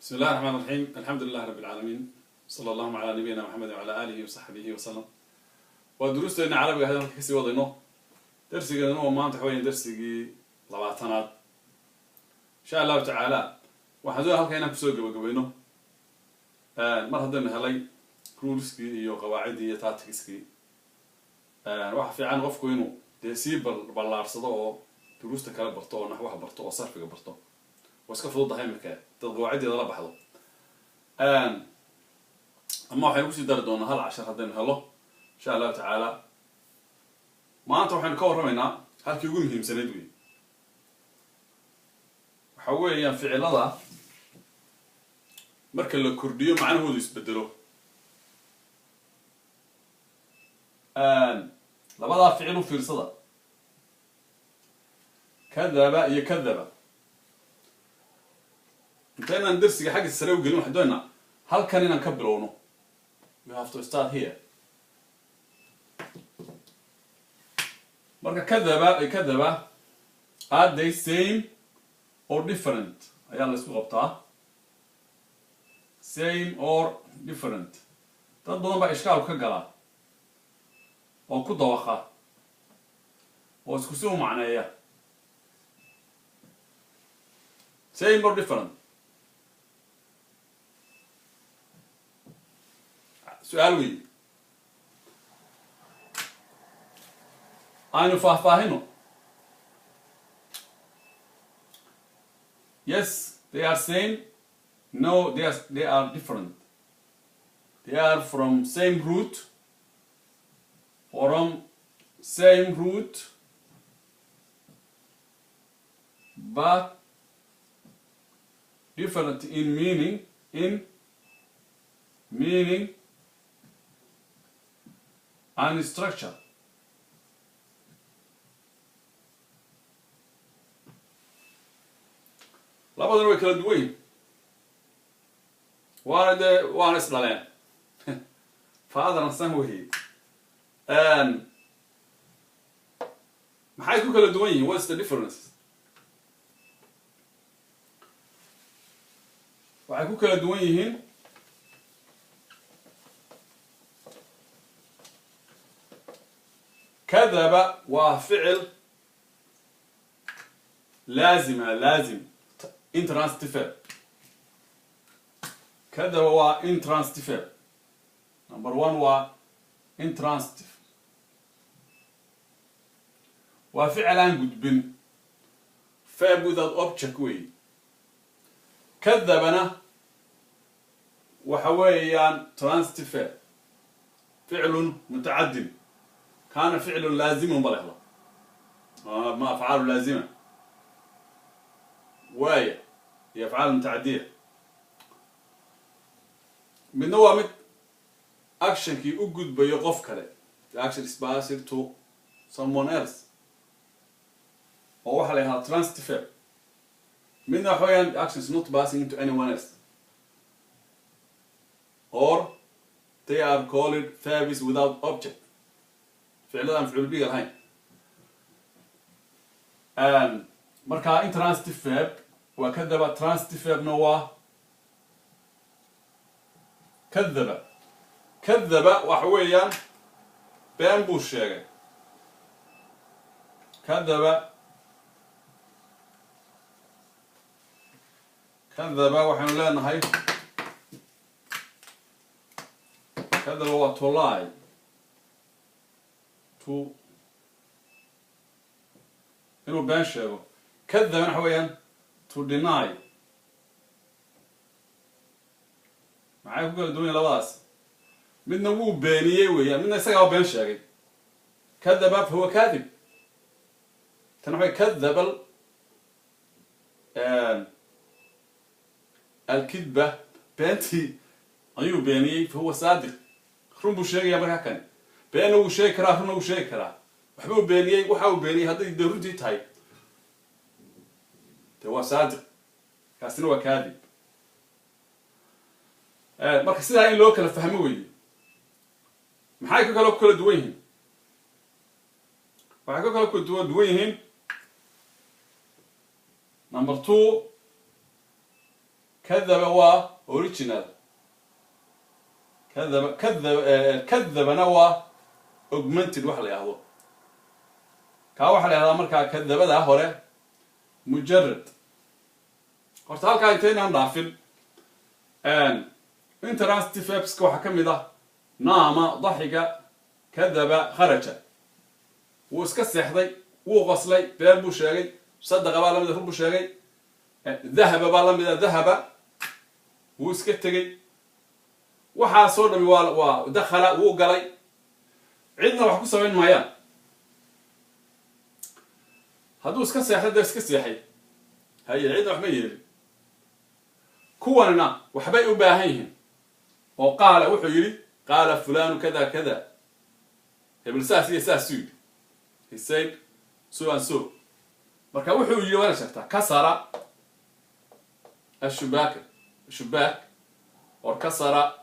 بسم الله الرحمن الرحيم، الحمد لله رب العالمين، صلى الله على نبينا محمد وعلى آله وصحبه وسلم. Waa duruusteena Carabiga ahayd halka kasii wadayno. Darsigeedana waa maanta waxa weya darsigii 20aad, insha Allahu tacaala. Waxaan doonaya halka inaan kusoo gabagabayno, mar haddaynu helay ruleskii iyo qawaaciddii iyo tacticskii. Waxa fiican qofku inuu dee sii ballaarsado oo duruusta kale barto oo naxwaha barto oo sarfiga barto. Waa iska fududahay imika dad qawaaciddeeda la baxdo. Ama waxaynu kusii dari doonaa hal cashar haddaynu helo, insha Allahu tacaala. Maanta waxaynu ka warramaynaa halkii ugu muhiimsanayd wey. Waxa weeyaan ficilada marka la kordhiyo macnahoodu isbedelo. Labadaa ficil u fiirsada, kadaba iyo kadaba. Inta inaan darsiga xagga sare u gelin, waxaan doonaynaa halkan inaan ka bilowno. We have to start here. Marka kadaba iyo kadaba, are they same or different, ayaa la isku qabtaa. Same or different, dad badan baa ishkaalku ka galaa oo ku dawaqa oo isku si u macneeya. Same or different, su-aal weyi. Aynu faahfaahino. Yes, they are same. No, they are different. They are from same root, from same root, but different in meaning, in meaning and structure. Labadan way kala duwan yihin, waana dee waana isdhaleen, father and son wey. Maxay ku kala duwan yihiin? What's the difference? Waxay ku kala duwan yihiin kadaba waa ficil laazima, laazim, intransitive verb. Kadaba waa intransitive verb. Number one, waa intransitive, waa ficil aan gudbin, verb without object wey. Kadabana waxa weeyaan transitive verb, ficlun mutacadin. Kaana ficlun laazimun ba la helo ma afcaalu laazima waaya iyo afcaal mutacadiya. Midna waa mid actionkii u gudbayo qof kale, the action is passed to someone else, oo waxaa la yahdaa transitive verb. Midna waxa weeyaan the action is not passing to anyone else, or they are called verbs without object, ficilada aan mafcuul biga lahayn. Marka intransitive verb waa kadaba, transitive verbna waa kadaba. Kadaba waxa weeyaan been buu sheegay. Kadaba, kadaba waxaynu leenahay kadaba waa to lie, to inuu been sheego. Kadabana waxa weeyaan to deny. Maxay ku kala duwan yahin labadaas? Midna wuu beeniyey weeyaan, midna isagaaba been sheegay. Kadaba fahuwa kadib. Tan waxay kadaba alkidba, beentii ayuu beeniyey, fahuwa saadiq, run buu sheegaya. Markaa kani beenna wuu sheegi karaa, runna wuu sheegi karaa. Waxba uu beeniyey, waxa uu beeniyey hadday dee runtii tahay, dee waa saadiq, kaasina waa kaadib. Marka sidaa in loo kala fahmo weeye. Maxay ka kale ku kala duwan yihiin? Waxay ka kale ku duwan yihiin, number two, Kadaba waa original, kadaba kadaba kadabana waa augmented. Waxa la yihahdo kaa waxaa la yihahdaa markaa kadabada hore mujarad. Horta halkaa intaynaan dhaafin, intransitive verbska waxaa ka mid ah naama, daxika, kadaba, kharaja. Wuu iska seexday, wuu qoslay, been buu sheegay. Sadaqa baa lamida, run buu sheegay. Dahaba baa lamida, dahaba wuu iska tegey. Waxaasoo dhami waa dakhala, wuu galay. Cidna wax ku samayn maayaan. Hadduu iska seexday, dee iska seexay, haye, cidna wax ma yeelin. Kuwanina waxbay u baahan yihiin oo qaala, wuxuu yidhi, qaala fulanu kada kada, hebel saas iyo saasuu yidhi, he said so and so. Marka wuxuu yidhi waana sheegtaa. Kasara ashubaaka, shubaak, or kasara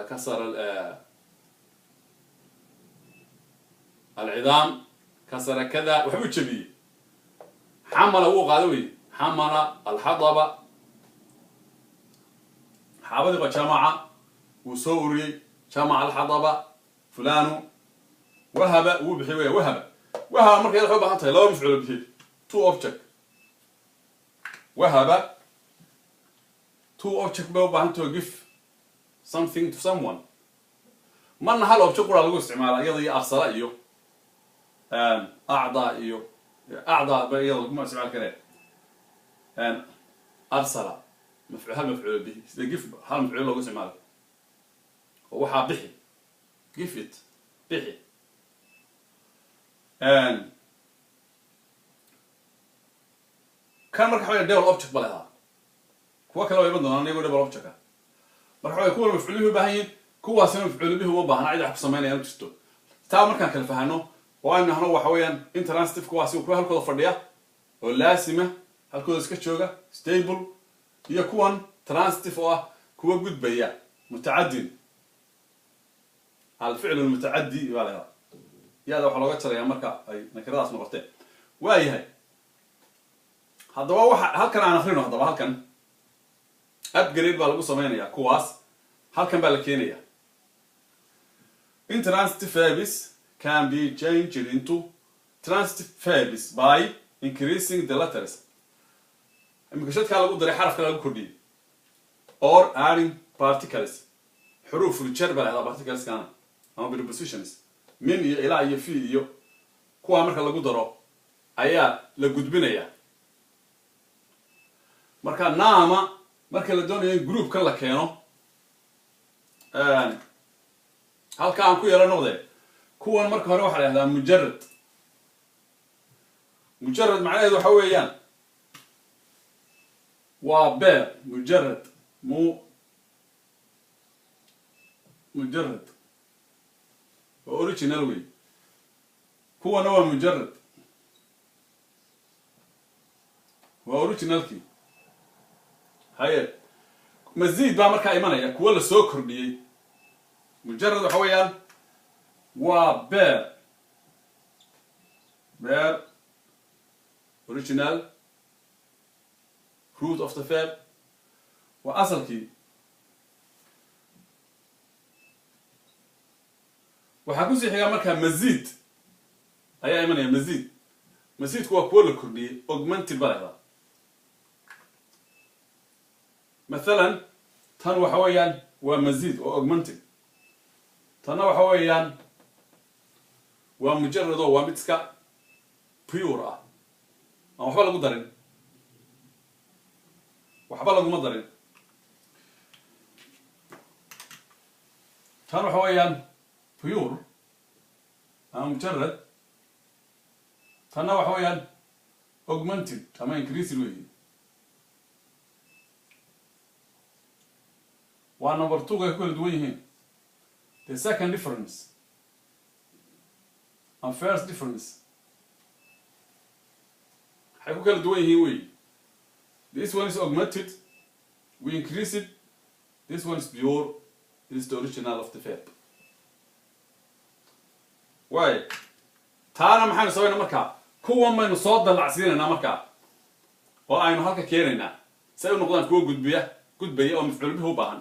kasara alcidaam, kasara kada, waxbuu jebiyey. Xamala, wuu qaada wey, xamala alxadaba, xaabadii ba. Jamaca, wuu soo ururiyey, jamaca alxadaba fulanu. Wahaba, wuu bixiy wey. Wahaba, wahaba marka waxay u baahan tahay laba mafcuulo bihi, two object. Wahaba two object bay u baahan tahay, give something to someone. Marna hal object quraa lagu isticmaala, iyada iyo arsala iyo acdaa iyo acdaa ba iyada laguma isticmaali karee. Arsala hal mafcuulo bihi, sida give hal mafcuulo loogu isticmaalo oo waxaa bixi, give it, bixi. Kan marka waxa double object ba leedaha. Kuwa kale waa iman doonaan iyagoo double object ah. Marka waxa kuwan mafcuul bihi u baahan yihin, kuwaasina mafcuul bihi uma baahna, cid wax ku samaynaya ma jirto. Taa markaan kala fahano oo aynu nahno, waxa weeyaan intransitive kuwaasi kuwa halkooda fadhiya oo laasima, halkooda iska jooga, stable, iyo kuwan transitive oo ah kuwa gudbaya, mutacadin, alficlu lmutacadi baa la yahdaa. Yaada waxaa looga jarayaa marka ay nakiradaas noqotee. Waayahay, haddaba waxa halkan aan akrino, haddaba halkan upgrade baa lagu sameynaya, kuwaas halkan baa la keenaya. Intransitive verbs can be changed into transitive verbs by increasing the letters, imika shadkaa lagu daray, xarafka lagu kordhiyey, or adding particles, xuruuful jar baa la yahdaa particleskaana ama prepositions, min iyo ilaa iyo fi iyo kuwaa marka lagu daro ayaa la gudbinaya. Marka naama marka la doonayo in groupkan la keeno, halka aan ku yaro noqde, kuwan marka hore waxaa la yahdaa mujarad. Mujarad macnaheedu waxa weeyaan waa beer. Mujarad, mujarad waa original wey. Kuwana waa mujarad, waa originalkii. Haye, maziid baa markaa imanaya, kuwa la soo kordhiyey. Mujarad waxa weeyaan waa bare, bare original root of the verb, waa asalkii. Waxaa kusii xigaa markaa maziid ayaa imanaya. Maziid, maziidku waa kuwo la kordhiyey, augmented baa lahdaa. Mathalan tan waxa weeyaan waa maziid oo augmented, tanna waxa weeyaan waa mujarad oo waa mid iska pure ah, aan waxba lagu darin, waxba laguma darin. Tan waxa weeyaan pure ama mujarad, tanna waxa weeyaan augmented ama increased weyi. Waa number two ay ku kala duwan yihiin, the second difference and first difference waxay ku kala duwan yihiin wey: this one is augmented, we increase it; this one is pure, this is the original of the verb. Waay, taana maxaynu samayna markaa? Kuwan baynu soo dallacsiinaynaa markaa oo aynu halka keenaynaa si ay u noqdaan kuwo gudbiya, gudbaya oo mafcuul bihi u baahan.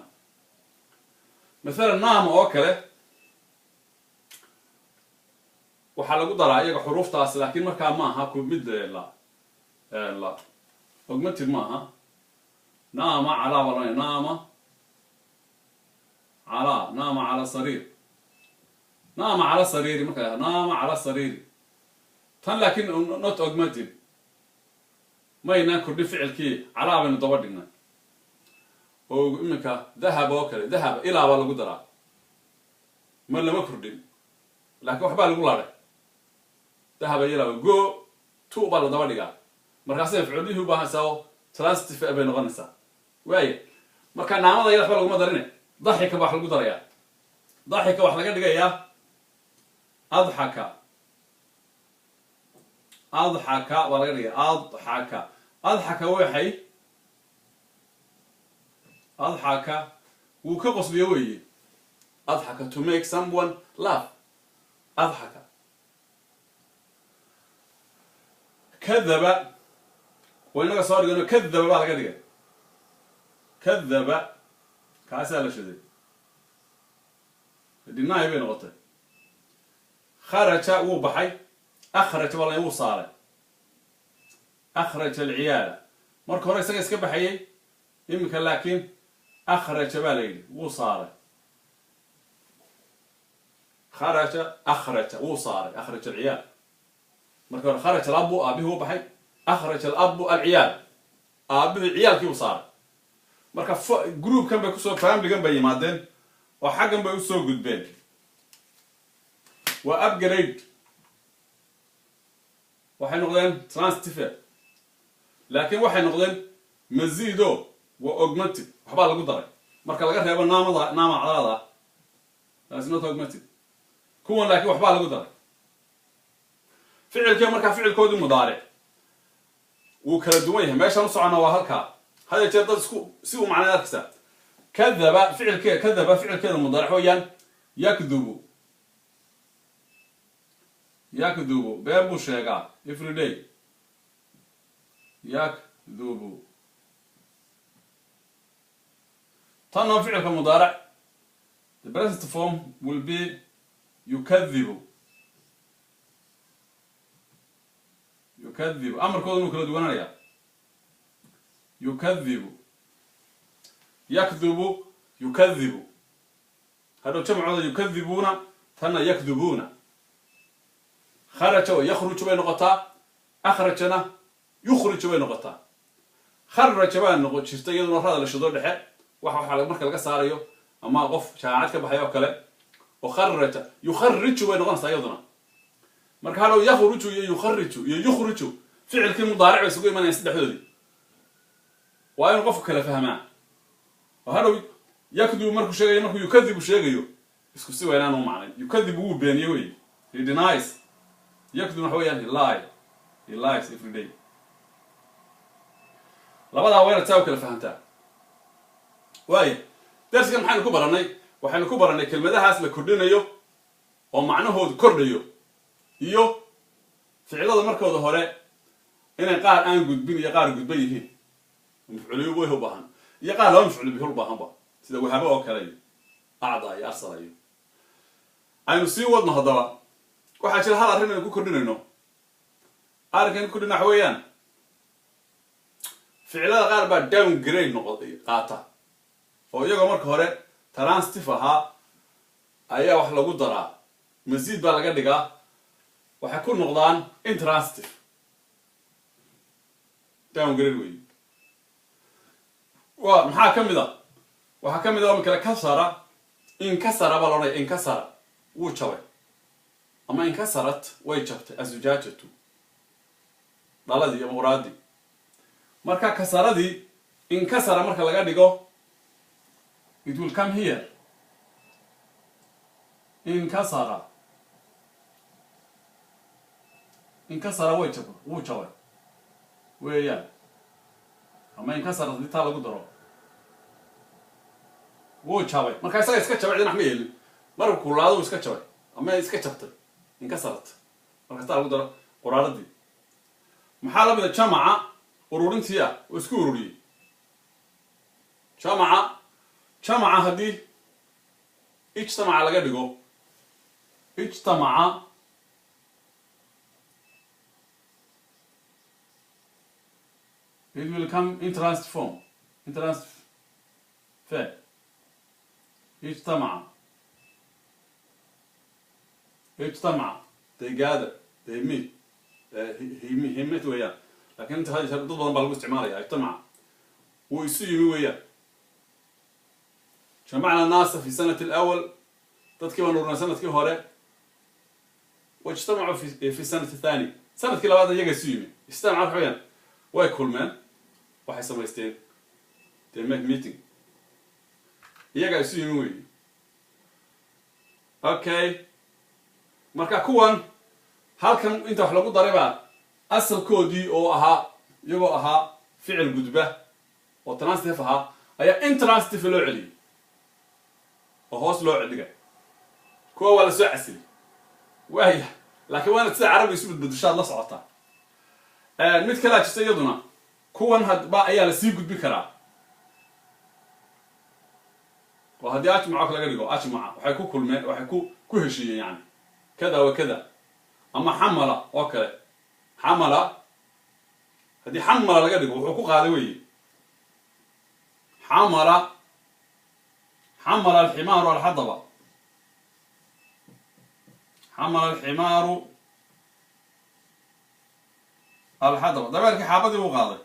Mathalan, naama oo kale waxaa lagu daraa iyaga xuruuftaas, laakiin markaa ma aha ku mid la augmented maaha. Naama calaa baa lanaya. Naama calaa, naama cala sariir, naama cala sariiri. Marka naama cala sariiri tan laakiin not augmented, maynaan kordhin ficilkii, calaa baynu daba dhignay. Oo iminka dahab oo kale, dahaba ilaa baa lagu daraa, ma lama kordhin, laakiin waxbaa lagu ladhay. Dahaba ilaa, go to baa la daba dhigaa, markaasay mafcuulihii u baahanaysaa oo transitive bay noqonaysaa. Waaya, marka naamada iyada waxba laguma darine, daxika baa wax lagu darayaa. Daxika wax laga dhigayaa adxaka. Adxaka baa laga dhigaya. Adxaka, adxaka waxay adxaka wuu ka qosliyo weeye. Adxaka, to make someone laugh, adxaka. Kadaba waa inaga soo dhigano, kadaba baa laga dhigay. Kadaba kaasaa la shiday, deny bay noqotay. Kharaja wuu baxay, akhraja baa la wuu saaray. Akhraja alciyaala, marka hore isaga iska baxayay, iminka laakiin akhraja baa la yidhi, wuu saaray. Kharaja, akhraja, wuu saaray. Akhraja alciyaal, marka hore kharaja alabu, aabihi wuu baxay. Akhraja alabu alciyaal, aabihii ciyaalkii uu saaray. Marka groupkan bay kusoo, familygan bay yimaadeen oo xaggan bay usoo gudbeen, waa upgrade, waxay noqdeen transitive, laakiin waxay noqdeen mazido, waa augmented, waxbaa lagu daray. Marka laga reebo naamada, naama cadalada, that's not augmented. Kuwan laakiin waxbaa lagu daray ficilkii. Markaa ficilkoodii mudaaric wuu kala duwan yahay. Meeshaan u soconna waa halkaa. Hada jeer dad isku si uu macnay arkaysaa. Kadaba ficilkee, kadaba ficilkeeda mudaaric weeyaan yakdubu. Yakdubu, been buu sheegaa every day. Yakdubu. Tanna ficilka mudaaric, the present form will be yukadibu. Yukadibu, amarkooda inuu kala duwananaya. Yukadibu, yakdubu, yukadibu. Hadhow jamcooda yukadibuuna, tanna yakdubuuna. Kharaja oo yakhruju bay noqotaa, akhrajana yukhriju bay noqotaa. Kharaja baa noqon jirta iyaduna rada la shido dhexe, waxa marka laga saarayo ama qof jaamacad ka baxay oo kale, oo kharaja yukhariju bay noqonaysaa iyaduna. Marka hadhow yakhruju iyo yukhariju iyo yukhriju ficilkii mudaaric bay isugu imanayaan saddexdoodii. Waa inuu qofku kala fahmaa, oo hadhow yakdubu markuu sheegayo, markuu yukadibu sheegayo, isku si waynaan u macnay. Yukadibu wuu beeniye wey, he denies. Yakdub waxa weeyaan he lie, he lies every day. Labadaa waa inaad saa u kala fahamtaa. Waaya, darsigan maxaynu ku baranay? Waxaynu ku baranay kelmadahaas la kordhinayo oo macnahoodu kordhayo, iyo ficilada markooda hore inay qaar aan gudbin iyo qaar gudban yihiin, mafcuuliyo way u baahan iyo qaar laba mafcuul bihi u baahanba, sida wahabo oo kale iyo acda iyo arsala. Iyo aynu sii wadno haddaba. Waxaa jira hal arrin aynu ku kordhinayno. Arrinkan ku kordhina waxa weeyaan ficilada qaar baa downgrade noqo qaata, oo iyagoo marka hore transitive ahaa ayaa wax lagu daraa, masiid baa laga dhigaa, waxay ku noqdaan intransitive, downgrade wey. Wa maxaa ka mid a? Waxaa ka mid a kale kasara. Inkasara baa la odhanaya. Inkasara, wuu jabay, ama inkasarat, way jabtay, azujaajatu, dhaladii ama quraadii. Marka kasaradii inkasara marka laga dhigo, it will come here. Inkasara, inkasara way jab, wuu jabay weeyaan, ama inkasara hadii taa lagu daro wuu jabay. Marka isaga iska jabay, cidina wax ma yeelin, marka kulaado uu iska jabay ama iska jabtay, inkasarat marka taa lagu daro quraaradii. Maxaa la mida jamaca ururintii ah oo isku ururiyey? Jamaca, jamaca haddii ijtamaca laga dhigo, ijtamaca it will come in transitive form, intransitive verb. Ijtamaca, ijtamaca, they gather, they meet, he met weeyaan. Lakin inta had dad badan baa lagu isticmaalaya. Ijtamaca wuu isu yimi weeyaan. Jamacna naasa fi sanati alawal, dadkii baan ururinay sanadkii hore. Waijtamacuu fi sanati athani, sanadkii labaad iyaga isu yimi. Ijtamaca waxa weeyaan way kulmeen, waxay samaysteen, they make meeting, iyagaa isu yimi weyi. Okay, marka kuwan halkan inta wax lagu daray baa asalkoodii oo ahaa iyagoo ahaa ficil gudba oo transitive ahaa ayaa intransitive loo celiyey oo hoos loo dhigay. Kuwa waa lasoo casilay waaya, laakiin waana sida carabiga isu badbedeshaad la socotaa. Mid kalaa jirta iyaduna, kuwan hadba ayaa lasii gudbi karaa oo haddii ajmaco laga dhigo, ajmaca waxay ku kulmeen, waxay ku heshiiyeen, yani kada wa kada. Ama xamala oo kale, xamala haddii xamala laga dhigo wuxuu ku qaaday weyi. Xamala, xamala alximaaru alxadaba, xamala alximaaru alxadaba, dabeerkii xaabadii buu qaaday,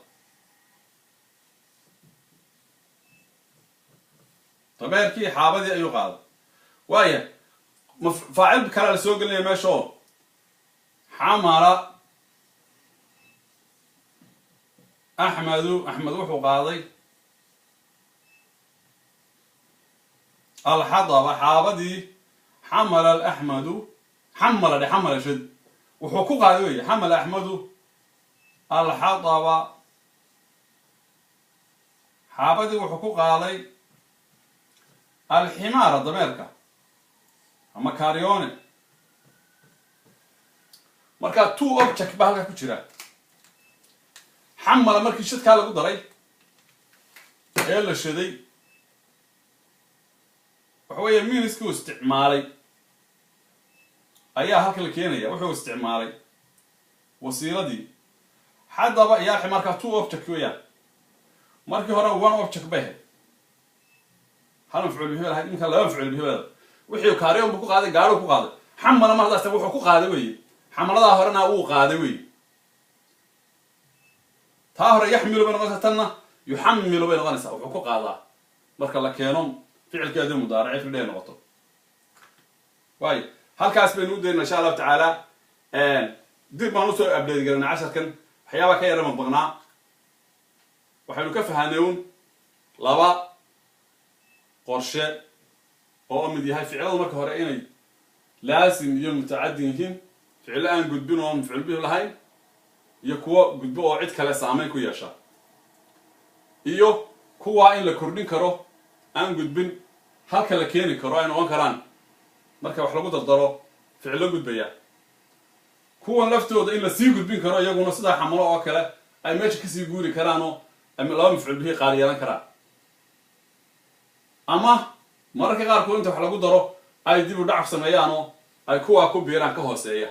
dabeerkii xaabadii ayuu qaaday. Waaya, faacil kalea la soo gelinaya meesha oo xamala axmedu, axmed wuxuu qaaday alxadaba xaabadii. Xamala alaxmedu, xamala dhe, xamala shad, wuxuu ku qaaday wey. Xamala axmedu alxadaba, xaabadii wuxuu ku qaaday alximaara dameerka ama kaarione. Marka two object baa halkaa ku jira. Xamala markii shadkaa lagu daray ee la shaday, waxa weeye miniskii uu isticmaalay ayaa halka la keenaya. Wuxuu isticmaalay wasiiladii haddaba iyo alximaarka, two object weeyaan. Markii hore one object bay ahayd, hal mafcuul bihi bay lahayd, iminka laba mafcuul bihi bay. Wixii kaariyon buu ku qaaday, gaadhuu ku qaaday. Xamala mar haddaas wuxuu ku qaaday weeye, xamaladaa horena wuu qaaday weeye. Taa hore yaxmilu bay noqonaysaa, tanna yuxamilu bay noqonaysaa, wuxuu ku qaadaa marka la keeno ficilkii haddii mudaaric ficil noqoto. Waayo, halkaas baynu u daynaa insha allahu tacaala. Dib baan usoo update garanay casharkan, waxyaabaa ka yara maqmaqnaa. Waxaynu ka fahanay un laba qorshe oo mid yahay ficiladu marka hore inay laasim iyo mutacadin yihiin, ficilo aan gudbin oo mafcuul bihi lahayn, iyo kuwo gudbo oo cid kale saameyn ku yeesha, iyo kuwaa in la kordhin karo aan gudbin halka la keeni karo ay noqon karaan marka wax lagu dardaro ficilo gudbaya. Kuwan laftooda in lasii gudbin karo iyaguna sidaa xamalo oo kale ay meesha kasii guuri karaan oo laba mafcuul bihi qaali yeelan karaan, ama mararka qaarkood inta wax lagu daro ay dib u dhacaf sameeyaan oo ay kuwaa ku biiraan ka hooseeya.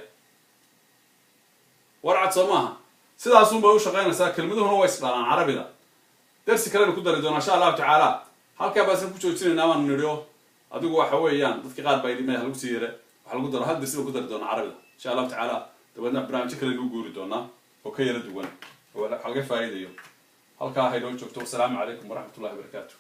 Warcad soo maaha? Sidaasun bay u shaqaynaysaa, kelmaduhuna way isdhalaan carabida. Darsi kalenu ku dari doonaa insha allahu tacaala. Halkaa baasan ku joojinaynaa baanu nidhi o adigu waxa weeyaan dadki qaar baa yidhi maya halagu sii yare waxa lagu daro, hal darsi baan ku dari doonaa carabida insha allahu tacaala. Dabeedna barnaamijyo kale nagu guuri doonaa oo ka yara duwan oo wax laga faa'iidayo. Halkaa haynoo joogto. Wasalaamu calaykum waraxmat ullahi wabarakaatu.